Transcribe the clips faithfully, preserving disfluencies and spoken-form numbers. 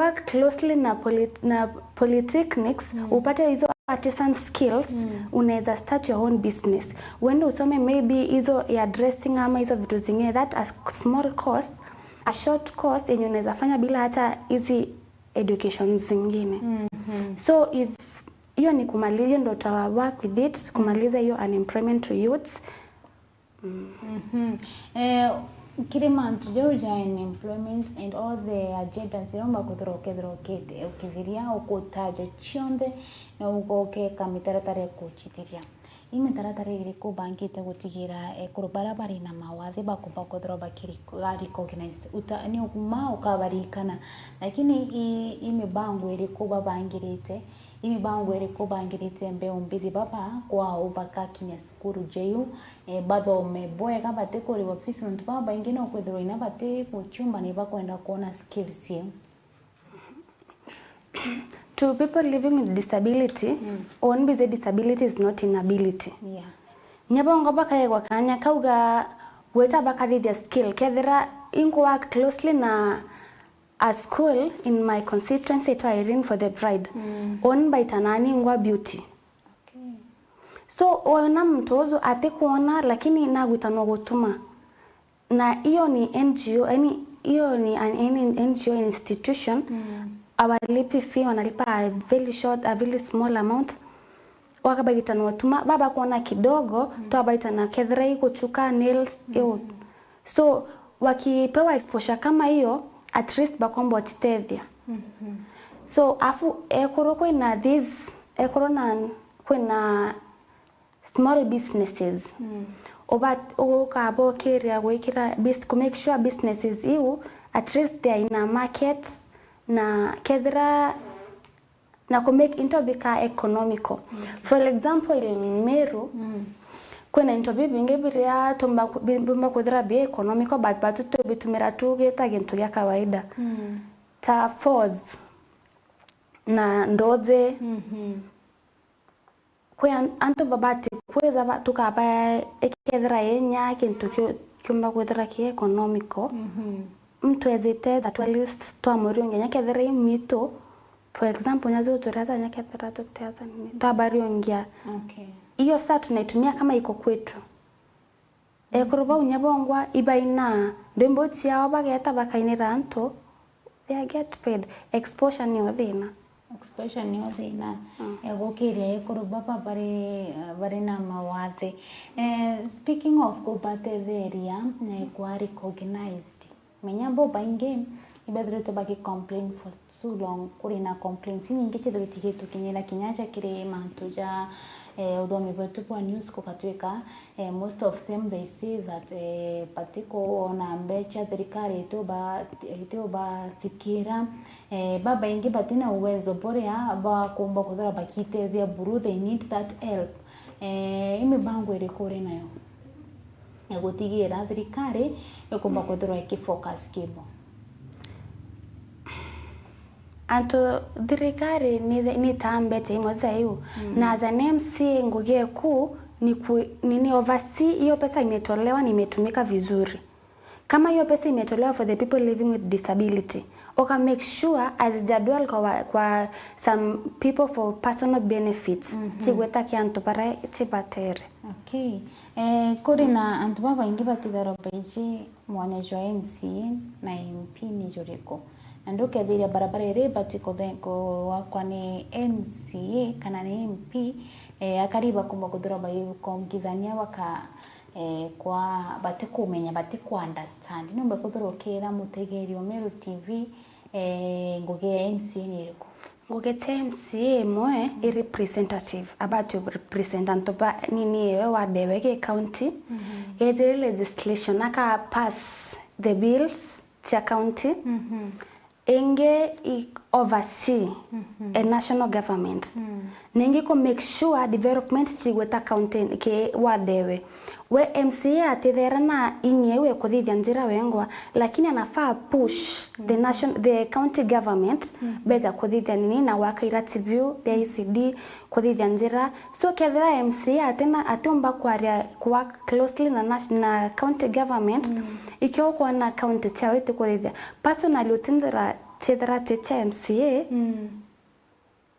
work closely na, polit, na polytechnics, upate hizo artisan skills, unaweza start your own business. Uende usome maybe hizo ya dressing ama hizo vitu zingine, that a small course, a short course yenye unaweza fanya bila hata hizi education zingine. So if hiyo ni kumaliza, hiyo ndo uta work with it, kumaliza hiyo unemployment to youths. Mhm. Eh, kiri mantu jau ja unemployment and all the agendas iria umba kuthirwa ukethirwa ukite-, ukithiria, ukutaja cionthe, na ugoka mitaratara ya kucithiria. I mitaratara iriku bangite gutigira ekuru baria bari na mawathe bakumba kwithirwa bakiri-, recognized? Uta-, ni uguma ukabarikana. Lakini i, i mibango iriku babangirite? I mibango iriku bangirite mbeu mbithi baba kwao bakakinya cukuru jeu, eh, bathome bwega, batikurigwa fees, nontu babaingi no kwithirwa ina bati guchumba, ni bakwenda kwona skills iu. To people living with disability, mm, onbize disability is not inability. Yeah. Nyabongo bakaegwa kanya kauga gwita bakathithia skill, kethira inkuwork closely na a school in my constituency to Irene for the Pride. Mm. On baita nani ngwa beauty. Okay. So ona mtu uzu atikwona, lakini nagwitanwa gutuma. Na hiyo ni N G O, yani hiyo ni an, an N G O institution. Mm. Awalipi fee, wanalipa a very short, a very small amount. Wakabaitana watuma, baba kuona kidogo, mm, twabaitana kethira iguchuka, nails, mm, iu. So wakipewa exposure kama hiyo, at least bakomba utitethia. Mhm. So afu ekuru kwina this, ekuru na kwina small businesses. Mm. Uba-, ukabokiria gwikira bus-, ku make sure businesses iu at least they are in a market, na kethira na ku make into bika economical. Okay. For example, in Meru, mm, kwina into bibingi biria tumba ku-, bi-, bimba kwithira bi economical, but batu tubitumira tu gita gintu gia kawaida. Mm. Ta fours na ndozi. Mhm. Kwi an-, antu babati kwija ba-, tukaba ikethira inya kintu kiu-, kiumba kwithira ki economical. Mhm. Mtu ezite at least twamuriungia, nya kethira i mwitu, for example, nyazi uturiaza, nya kethira tutiaza nini, twabariungia. Okay. Hiyo saa tunaitumia kama iko kwetu. Ekuru bau nyabongwa ibaina ndwimbo ciao, bageta bakainira antu, they are get paid. Exposure niyo thina. Exposure niyo thina. Mm. Egukiria ekuru baba bari, bari na mawathe. Eh, speaking of kubatetheria na kwa recognized, menya bo baingi ibethirite baki complain for so long, kuri na complaints inyingi cithirite igitukinyira kinya ja kiri mantu ja, eh, uthomi bwetu bwa news, kugatwika, eh, most of them they say that, eh, batikuona mbeca, thirikari itiuba-, itiubathikira, eh, babaingi batina uwezo buria bakumba kuthira bakitethia buru, they need that help. Eh, i mibango iriku uri nayo ya gutigira thirikari ikumba kwithirwa ikifocus kibo? Antu, thirikari ni, ni taa mbeca imwe za iu. Mm. Na as an M C A, ngugi eku ni ku-, ni, ni oversee hiyo pesa imetolewa na imetumika vizuri. Kama hiyo pesa imetolewa for the people living with disability, uka make sure hazijadwell kwa wa-, kwa some people for personal benefits. Mhm. Chigweta ki antu bara chibatere. Okay. Eh, kuri na antu babaingi batitharwa baiji mwanya jwa M C A na M P ni juriku. Na ndukethiria barabara iri ibati kuthe-, kuwakwa ni M C A kana ni M P, eh, akari bakumba kuthirwa baikongithania baka, eh, kwa batikumenya, batiku understand. Niumbe kuthirwa ukira mutegeri wa Meru T V, eh, ngugi ya M C A ni iriku? Ngugi cia M C A imwe i representative, abati represent antu ba nini ewe wadewe ki county. Mhm. Yethire legislation, aka pass the bills cia county. Mhm. Ingi i oversee, mhm, a national government. Mm. Ningi ku make sure development chigweta county ki wadewe. We M C A atithera na inya iu ya kuthithia njira wengwa, lakini anafaa push the, mm, nation, the county government, mm, beja kuthithia nini na gwaka iratibu bia E C D, kuthithia njira. So kethira M C A atina, atiumba kwaria, ku work closely na nas-, na county government, mm, ikio ukwona county ciao itikuthithia. Personally, uti njira chethira ti cha M C A, mm,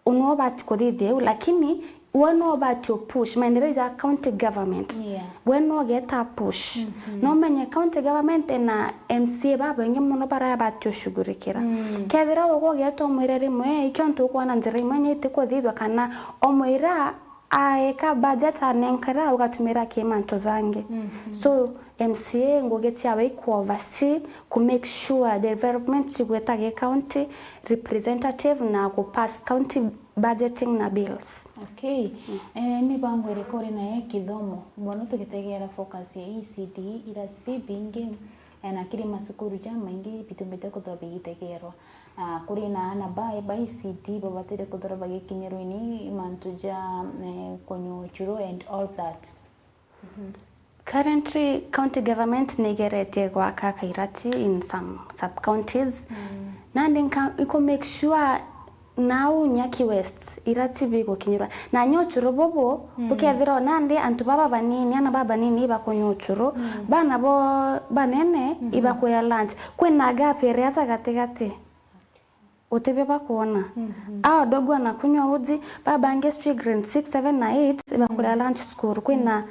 unobati kuthithia u, lakini we no ubati u push maendeleo ja county government. Yeah. We no ugeta push. Mm-hmm. No menye county government ena M C A babaingi muno baria bati ushughulikira. Mm. Kethira ugwe ugeta umwire rimwe, ikio ntu ukwona njira imwe ni itikuthithua kana umwira aeka budget anenkera ugatumira ki mantu jangi. Mm-hmm. So, M C A ngugi ciawe iku oversee ku make sure development cigwita gi county representative na ku pass county budgeting na bills. Okay. Mm. Eh, mibango iriku uri nayo ya kithomo? Mono tugitegera focus ya E C D, irasi bibingi, eh, na kiri macukuru jamaingi bitumbite kuthirwa bigitegerwa. Ah, kuri na aana ba, ba E C D babatire kuthirwa bagikinyirwa ni mantu ja, eh, kunyua ucuru and all that. Mhm. Currently, county government nigeretie gwaka kairati in some sub-counties. Mm. Nandi nka-, iku make sure nau Nyaki West irati bigukinyirwa. Na nyo ucuru bubu, mm, bukethirwa nandi antu baba banini, ana baba banini ibakunywa ucuru, mm, bana bo banene, mhm, ibakuya lunch. Kwina gap iria ja gatigati. Utibio bakwona. Mhm. Aa wadogo anakunywa uji, babangi sijui grade six, seven na eight, ibakuria, mm, lunch school. Kwina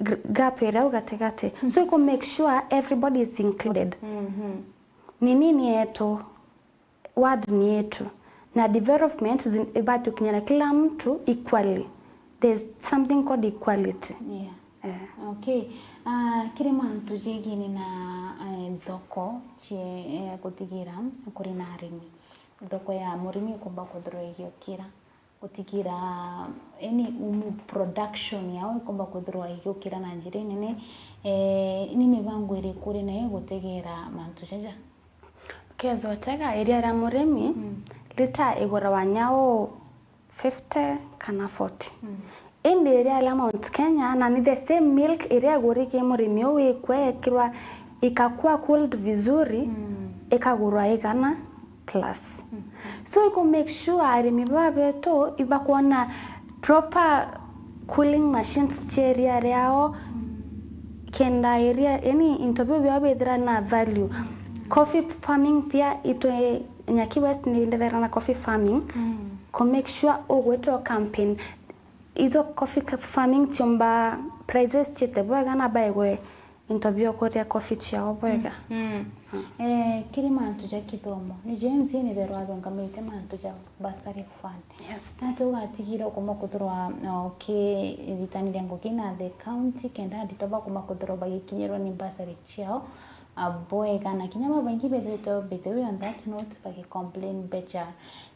gr-, gap iria au gatigati. So, iku make sure everybody is included. Mhm. Ni nini yetu, ward ni yetu. Na development zin-, ibati ukinyira kila mtu equally. There's something called equality. Yeah. Eh. Okay. Ah, kiri mantu jegini na, eh, thoko cie, eh, gutigira kuri na arimi. Thoko ya murimi ikumba kuthirwa igiukira, gutigira, yani, umu production yao ikumba kuthirwa igiukira na njira inene. Eh, ni mibango iriku uri nayo gutegera mantu jaja? Kethira utega iria ria murimi, mm, lita igurawa nyau fifty kana forty. Mm. Indi iria ria Mount Kenya, na ni the same milk iria iguri ki murimi uu ikwe yekirwa, ikakua cooled vizuri, mm, ikagurwa igana plus. Mm. So, iku make sure arimi baba betu ibakwona proper cooling machines cia iria riao, mm, kenda iria, yani, into biu biao bithira na value. Coffee farming pia itwe Nyaki West ni ndethera na coffee farming. Mm. Ku make sure ugwita campaign. Izo coffee ca-, farming ciumba prices ciite bwega na baigwe into biokuria coffee ciao bwega. Mm. Mm. Eh, kiri mantu ja kithomo, ni Gen Z ni therwa athungamite mantu ja bursary fund. Yes. Nati ugatigira ukuma kuthirwa, uh, ukiritaaniria ngugi na the county, kenda aritwa bakuma kuthirwa bagikinyirwa ni bursary ciao, uh, bwega, na kinya babaingi bethirite, by the way, on that note, bagicomplain mbeca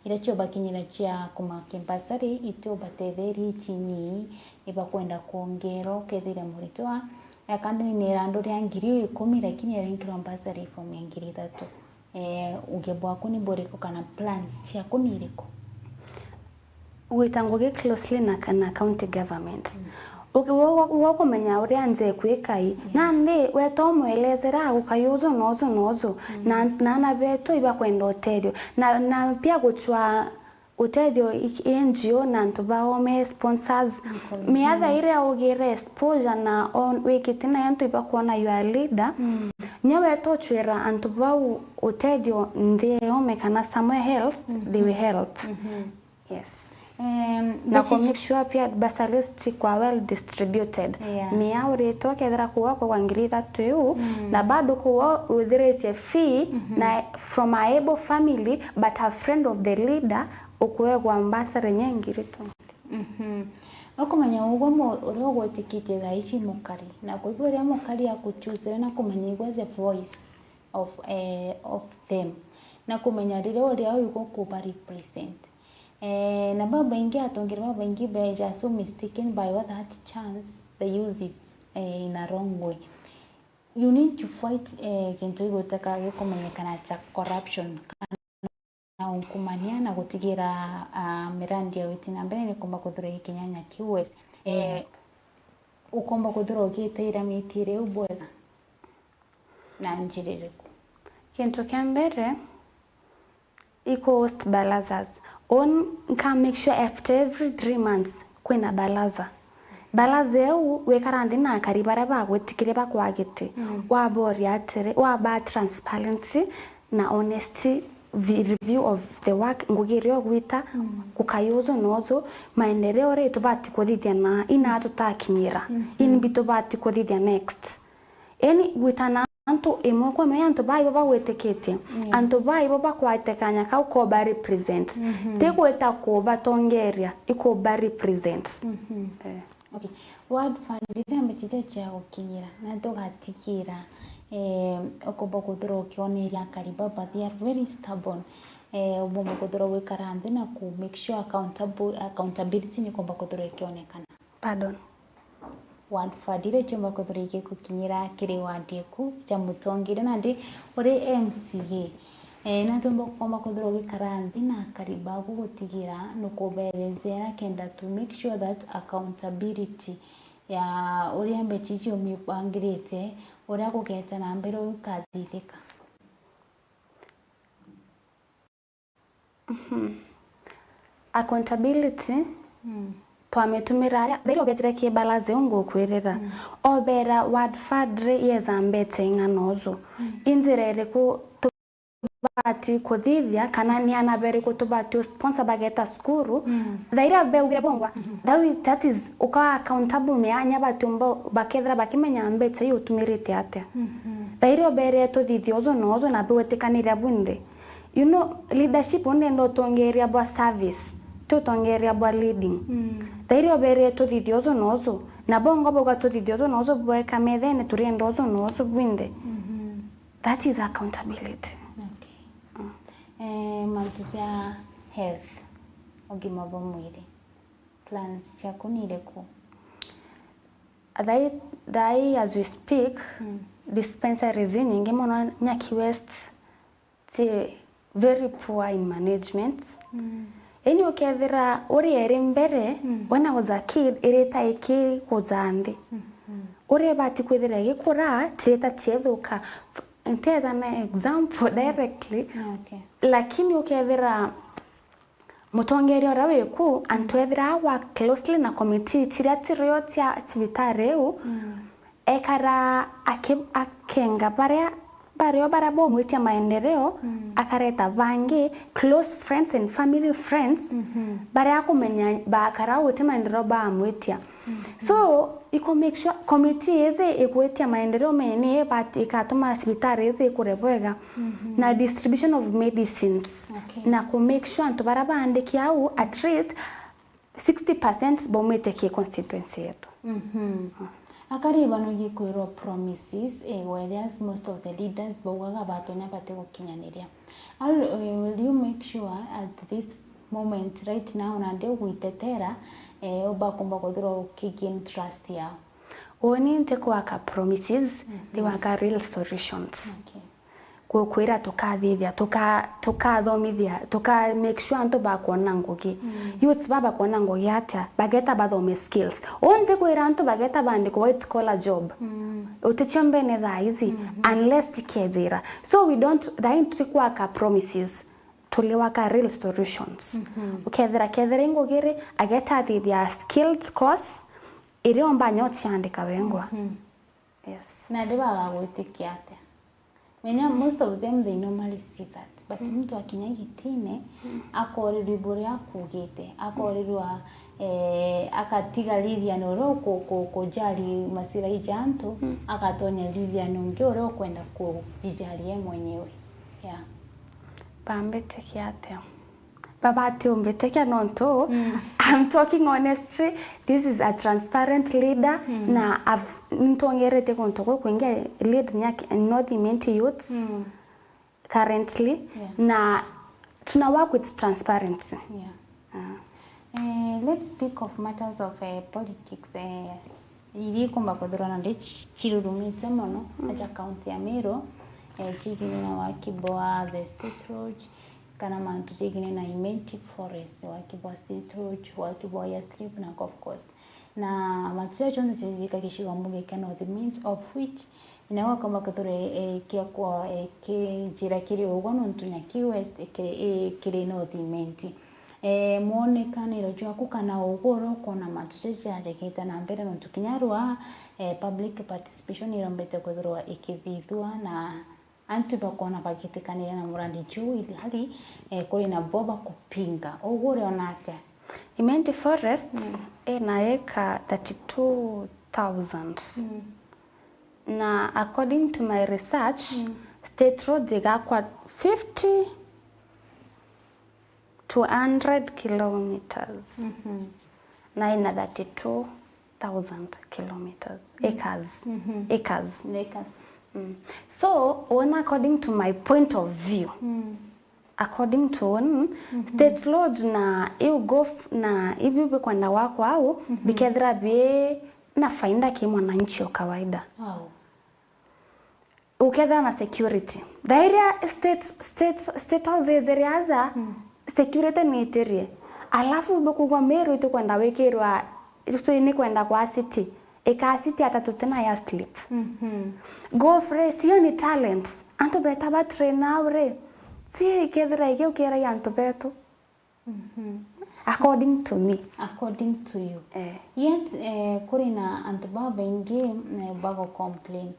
iria ciubakinyira cia kuma ki bursary itiubatetheria, ici nyii ibakwenda kwongerwa, ukethira muritwa akandini ni irandu ria ngiri ikumi, lakini arinkirwa bursary form ya ngiri ithatu. Eh, uge bwaku ni buriku kana plans ciaku ni iriku? Gwita ngugi closely na, na county government. Mm. Uki-, wo-, wo-, wo kumenya uria nja ikwika i. Yes. Nandi weta umwelezera agukai uju na uju na uju. Mm. Na, na ana betu ibakwenda utethio. Na, na pia gucwa utethio i-, N G O na antu ba ome sponsors. Miatha iria ugire exposure na on-, wikite na antu ibakwona you are a leader. Mm. Nya weta uchwira antu bau utethio nthi ome kana somewhere else, they will help. Mhm. Yes. Em, na mbeca ku make sure pia bursaries cikwa well distributed. Yeah. Mia uritwa kethira kuwa kwa ngiri ithatu iu, mm, na bado kuwa withiritie fee, mhm, na from a able family, but a friend of the leader, ukuegwa bursary nya ngiri twenty. Mhm. Ukumenya ugwe mu-, uria ugwitikitie thaa ici mukari, na kwigua uria mukari akuchusire na kumenya igwe the voice of, eh, of them, na kumenya riria uria uigwe kuba represent. Eh, na babaingi, atongeri babaingi beja so mistaken by what that chance, they use it, eh, in a wrong way. You need to fight, eh, kintu giguteka gikumenyekana cha corruption, kana ungumania, na gutigira, ah, mirandi ya witi na mbere ni kumba kuthura ikinyanya kiu West. Eh, ukomba kuthura ugiteira miti iriu bwega na njira iriku? Kintu kia mbere, iku host barazas. On nka make sure after every three months kwina baraza. Baraza iu wikara nthi na akari baria bagwitikiria bakwagite, mm, waboria atiri, waba transparency na honesty vi-, review of the work, ngugi iria ugwita, mm, gukai uju na uju, maendeleo ri tubati kuthithia na ina tutakinyira, mm-hmm, inbi tubati kuthithia next. Yaani, gwita na antu imwe kwa imwe, antu baa ibo bagwitikitie, yeah, antu baa ibo bakwate kanya kau koba represent. Mm-hmm. Ti gwita kubatongeria, ikuba represent. Mm-hmm. Eh. Okay. Word fund iria mbecha iria cia gukinyira, na tugatigira, eh, ukumba kuthirwa ukioneria akari baba, they are very stubborn. Eh, ubumba kuthirwa gwikara nthi na ku make sure accountable, accountability ni kumba kuthirwa ikionekana. Pardon. Word fund iria ikumba kuthirwa igikukinyira kiri ward eku ja mutongeria nandi uri M C A. Eh, na tumba kukomba kuthirwa ugikara nthi na akari baku gutigira nukubeerezera kenda to make sure that accountability ya uria mbecha icio umibangirite, uria gugeta na mbere ukathithika. Mhm. Accountability, mm, twamitumira aria, thairi obetire ki balance ungukwirira. Mm. Obera word fund ri yeza mbecha ing'ana uju. Mm. Injira iriku tubati kuthithia, kana ni ana beriku tubati u sponsor bageta cukuru? Mm. Thaira beugire bongwa. Mhm. That is, uka accountable ni anya batiumba bakethira bakimenya mbecha iu utumirite atia. Mhm. Thaira obere tuthithia uju na uju na bigwitikaniria bunthe. You know, leadership ndenda utongeria bwa service, ti utongeria bwa leading. Mm. Thairi obere tuthithia uju na uju, na bongo bauga tuthithia uju na uju bweka methene, turienda uju na uju bwinthe. Mhm. That is accountability. Okay. Mm. Eh, mantu ja health, ugima bwa mwiri, plans ciaku ni iriku? Thai, thai as we speak, mm, dispensaries inyingi mono Nyaki West, ci very poor in management. Mm. Yaani ukethira uria iri mbere, mm, when I was a kid, irita ikiguja nthi. Mm-hmm. Uria ibati kwithira igikura, ciita ciethuka. F-, nteja na example directly. Okay. Lakini ukethira mutongeria uria wiku, antu ethira work closely na committee ciria cirio cia cibitari iu, mm, ekara aki-, akenga baria, bario baria baumwitia maendeleo, mm, akareta bangi, close friends and family friends, mhm, baria akumenya bakara guti maendeleo baamwitia. Mhm. So, iku make sure committee iji igwitia maendeleo mene, but ikatuma cibitari iji ikure bwega. Mhm. Na distribution of medicines. Okay. Na ku make sure antu baria baandiki au, at least sixty percent baumite ki constituency yetu. Mhm. Akari banogi kwirwa promises, eh, whereas most of the leaders baugaga batonya bati gukinyaniria. How, eh, will you make sure at this moment right now, nandi ugwitetera, eh, ubakumba kuthirwa ukigain trust yao? Uni nti kwaka promises, mhm, ndi waka real solutions. Okay. Gukwira tukathithia, tuka-, tukathomithia, tuka make sure antu bakwona ngugi. Mm. Youths baba bakwona ngugi atia? Bageta bathome skills. Uu nti kwira antu bageta baandikwe white collar job. Mm. Uticio mbene thaa ici, mhm, unless cikejira. So we don't, thaa ii tuti kwaka promises. Tuli waka real solutions. Mhm. Ukethira, kethira i ngugi ri, ageta athithia skilled course, iria omba nyo ciandika wengwa. Mhm. Yes. Na ndi bagagwitikia atia? Menya, most of them, they normally see that. But, mm, muntu akinya gitine, mm, akorirwa buria akugite, akorirwa, eh, akatiga Lilian uria uku-, ku-, kujali masira iji antu, mm, agatonya Lilian ungi uria ukwenda kujijali ye mwenyewe. Yeah. Bambitikia atia? Babati umbitikia nontu, mm, I'm talking honestly, this is a transparent leader, mm, na I've, nintongerete guntu gukwingi, I lead Nyaki, North Imenti Youths, mm, currently, yeah, na tuna work with transparency. Yeah. Ah. Eh, let's speak of matters of, eh, politics, eh, iria ikumba kwithirwa nandi ci-, cirurumite mono, mm, aja kaunti ya Meru, eh, ciigine na waki bwa the State Road, kana mantu jaigine na Imenti Forest, waki bwa State Road, waki bwa airstrip na golf course. Na mantu jau jonthe jathithika gicigo mbunge kia North Imenti, of which, nao akomba kwithirwa, eh, kiakwa, eh, ki njira kiri ugwa nontu Nyaki West, eh, kiri, eh, kiri North Imenti. Eh, mwonekaniro jwaku kana ugwe uria ukwona mantu jaja jajagite na mbere nontu kinya rwa, eh, public participation irombete kwithirwa ikithithua na Antu bakoona bagitikanire na murandi juu, ilhali, eh, kuri na bo bakupinga. Ugu uriona atia? Imenti Forest ina eka thirty-two thousand. Na according to my research, State Road igakwa fifty to hundred kilometers. Na ina thirty-two thousand kilometers. Acres. Acres. Acres. So, wona, according to my point of view, according to one, State Road na iu gof na ibiu bikwenda gwakwa au, bikethira bi na faida ki mwananchi o kawaida. Au. Ukethira na security. Thairia state, state, State House ijiri aja, security ni itirie. Alafu bukugwa Meru itikwenda wikirwa, itu ni kwenda kwa city. Ika city ata tutina ya slip. Go fresh, iyo ni talent. Antu beta ba train au ri. Si ikethira iki ukiragia antu betu. According to me. According to you. Eh. Yet, eh, kuri na antu babaingi, eh, bago complain.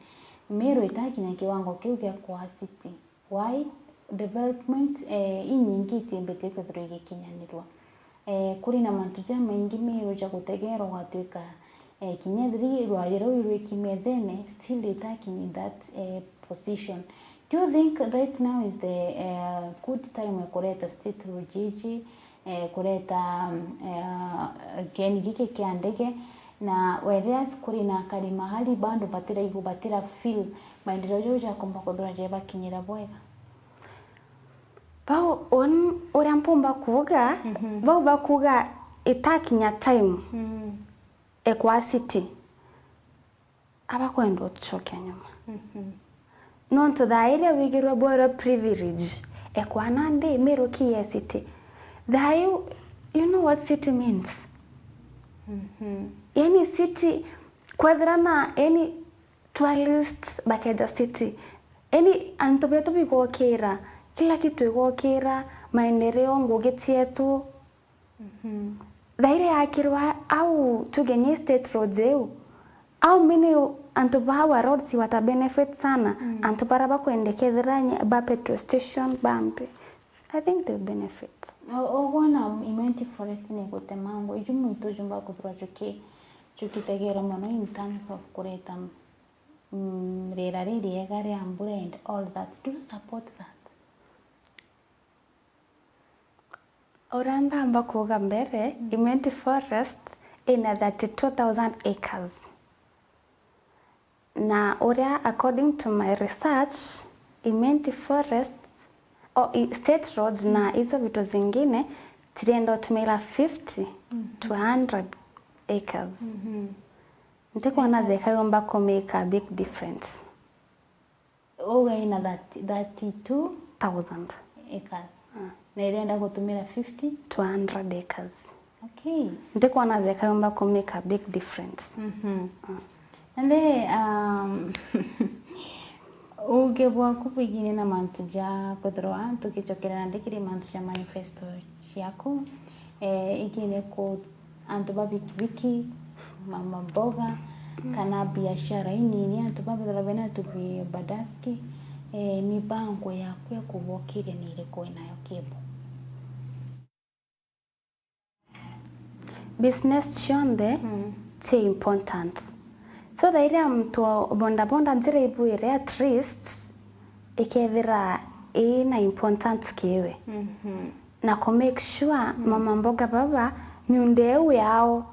Meru itakinya kiwango kiu gia kwa city. Why? Development, eh, inyingi itimbite kwithirwa igikinyanirwa. Eh, kuri na mantu jamaingi Meru ja gutegerwa gwatuika, eh, kinya thiri rwari ruu rwi kimethene, still itakinyi that, eh, position. Do you think right now is the, eh, good time ya kureta State Road jiji, eh, kureta, mm, eh, kieni giki kia ndege, na whereas kuri na akari mahali bado batiraigua, batira feel maendeleo jau jakomba kwithirwa jebakinyira bwega? Bau, un-, uria mpumba kuuga, bau bakuuga itakinya time ekwa city, abakwenda utucokia nyuma. Nontu thaa iria wigirwe bwerwe privilege ekwa nandi Meru ki ye city. Thaa iu, you know what city means? Yani city, kwethira na, yani, tourists bakeja city. Yani, antu betu bigokira, kila kitu igokira, maendeleo, ngugi cietu. Thairi yakirwa au, tuge nyi State Road iu, au mini antu ba our roads wata benefit sana, antu bara bakwendekethira nya-, ba petrol station, bambi. I think they benefit. O-, ogwona Imenti Forest ni gutemangwa, iju mwitu jumba kuthirwa juki-, jukitegera mono in terms of kureta, mm, riera ririega ria mbura and all that. Do you support that? Uria ndamba kuuga mbere, Imenti Forest ina thirty-two thousand acres. Na uria, according to my research, Imenti Forest, o, i-, State Roads na izo vitu zingine, tirienda utumira fifty to a hundred acres. Ntikwona zeka yumba ku make a big difference. Uga ina thirty, thirty-two thousand acres. Na irenda gutumira fifty to a hundred acres. Okay. Ntikwona zeka yumba ku make a big difference. Nandi, um, uge bwaku bwigine na mantu ja kwithirwa tugicokerera ndikiri mantu ja manifesto ciaku, eh, igine ku antu ba bikibiki, mama mboga, kana biashara inini, antu babethirwa bena tubadaski, eh, mibango yaku ya kubokiria ni iriku winayo kibo? Business cionthe ci important. So, thairia muntu wa bodaboda njira ibuire, at least, ikethira ina importance kiwe. Na ku make sure mama mboga baba, miunda iu yao,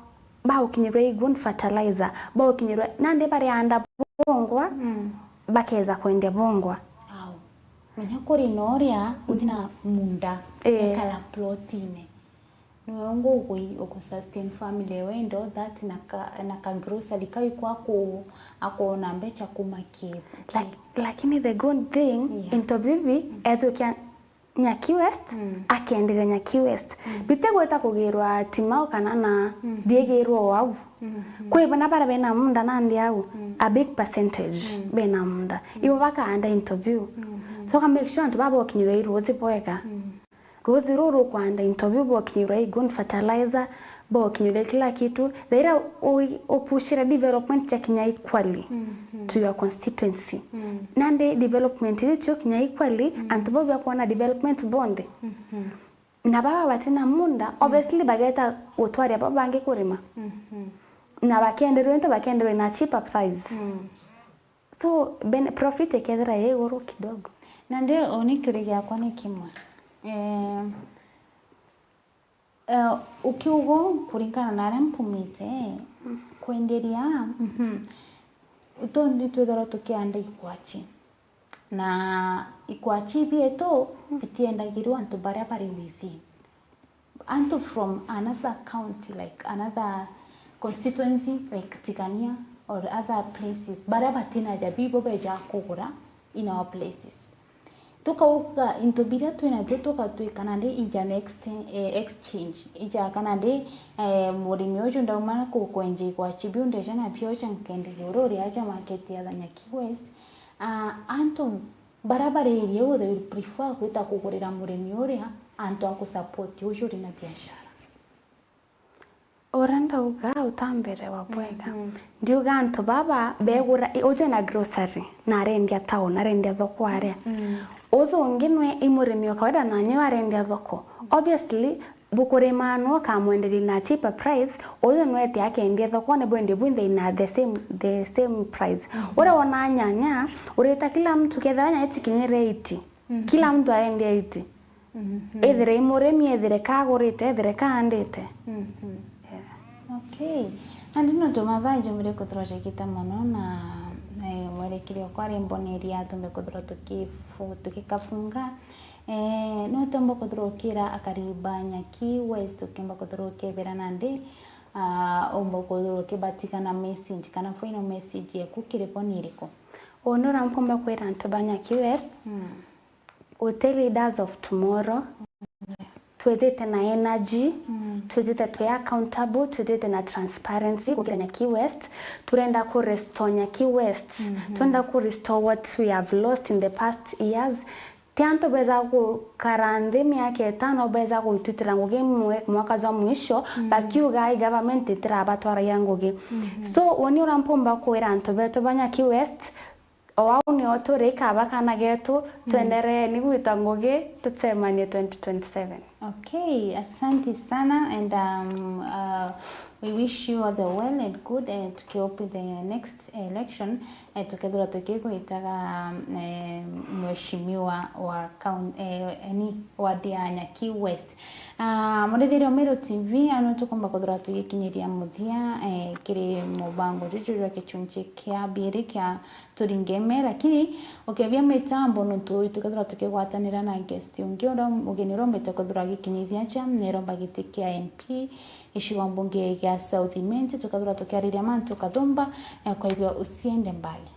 baukinyirwa i good fertilizer, baukinyirwa, nandi barianda bongwa, bakeza kwendia bongwa. Au. Menya kuri na uria utina munda, ekara plotine. Niwe ungu ugu-, ugu sustain family ewe and all that, na ka, na ka grocery kau iko aku-, akuona mbecha kuma ki-, ki- Lak-, lakini the good thing, into bibi, ezukia Nyaki West, akendire Nyaki West. Bitigwita kugirwa Timau kana na, biigirwa o au. Kwi bana bara bena munda nandi au, a big percentage bena munda. Ibo bakaanda into biu. So ka make sure antu baba bokinyirwa i ruuji bwega. Ruuji ruu rukwanda into biu bokinyirwa i good fertilizer, bokinyuria kila kitu, thaira u-, upushire development cha kinya equally to your constituency. Nandi development icio cio kinya equally, antu bau bakwona development bonthe. Na baba batina munda, obviously bageta gutwaria baba bangi kurima. Na bakenderwa into, bakenderwa in a cheaper price. So, ben-, profit ikethira i iguru kidogo. Nandi uni kiuria giakwa ni kimwe. Eh, eh, ukiuga kuringana na aria mpumite, kwenderia, mhm, utondi twithirwa tukianda ikwachi. Na ikwachi bietu bitiendagirwa antu baria bari within. Antu from another county, like another constituency, like Tigania or other places, baria batina ja bibo beja kugura in our places. Tukauga into biria twinabio tukatwika nandi ija an exten-, eh, exchange, ija kana ndi, eh, murimi uju ndauma kukwenja ikwachi biu ndeja nabio ja nkenderia uria uri aja market ya Nyaki West. Ah, antu baria bari area iu, they will prefer gwita kugurira murimi uria antu a kusupport uju uri na biashara. Uria ndauga uta mbere wa bwega. Mhm. Ndiuga antu baba begura, i-, uju ena grocery, na arendia town, arendia thoko aria. Mm. Uju ungi nwe i murimi o kawaida na nyewe arendia thoko. Obviously, bukurima no ukamwenderia na cheaper price, uju nwete akendia thokone bwendie bwinthe ina the same, the same price. Mhm. Uria wona nyanya, urita kila mtu kethira nyanya itikinyire eighty. Mhm. Kila mtu arendia eighty. Mhm. Ethire i murimi, ethire kagurite, ethire kaandite. Mhm. Yeah. Okay. Nandi nontu mathaa jaumire kuthirwa jagita mono na, eh, mwerekeria okwa ari mboneria tumbe kuthirwa tukifu-, tukikafunga. Eh, no utomba kuthirwa ukira akari ba Nyaki West, ukiomba kuthirwa ukebera nandi, ah, umba kuthirwa ukibatiga na message kana final message yeku kiri bo ni iriku? Uni uria mpumba kwira antu ba Nyaki West, mm, uti leaders of tomorrow. Twithite na energy, mm, twithite twi accountable, twithite na transparency gukira Nyaki West. Turenda ku restore Nyaki West. Mhm. Turenda ku restore what we have lost in the past years. Ti antu beza gukara nthi miaka itano beza gwitwitira ngugi mwe-, mwaka jwa mwisho, mm, bakiuga i government itirabatwaragia ngugi. Mhm. So, uni uria mpumba kwira antu betu ba Nyaki West, o au nio turi, ikaba kana getu, mm, twenderee ni gwita ngugi, tucemanie twenty twenty-seven. Okay, asante sana and, um, uh, we wish you all the well and good, eh, tukihope the next election, eh, tukethirwa tukigwitaga, eh, mheshimiwa wa kaun-, eh, ni ward ya Nyaki West. Ah, murithiria wa Meru T V, ano tukumba kuthirwa tugikinyiria muthia, eh, kiri mubango juju jwa gichunchi kia biiri kia Turingeme, lakini ukebia mitambo nontu tukethirwa tukigwatanira na guest ungi uria mugeni uria umbite kuthirwa agikinyithia aja, niromba giti kia M P gicigo mbunge gia South Imenti, tukethirwa tukiariria mantu kathumba, eh, kwa hivyo usiende mbali.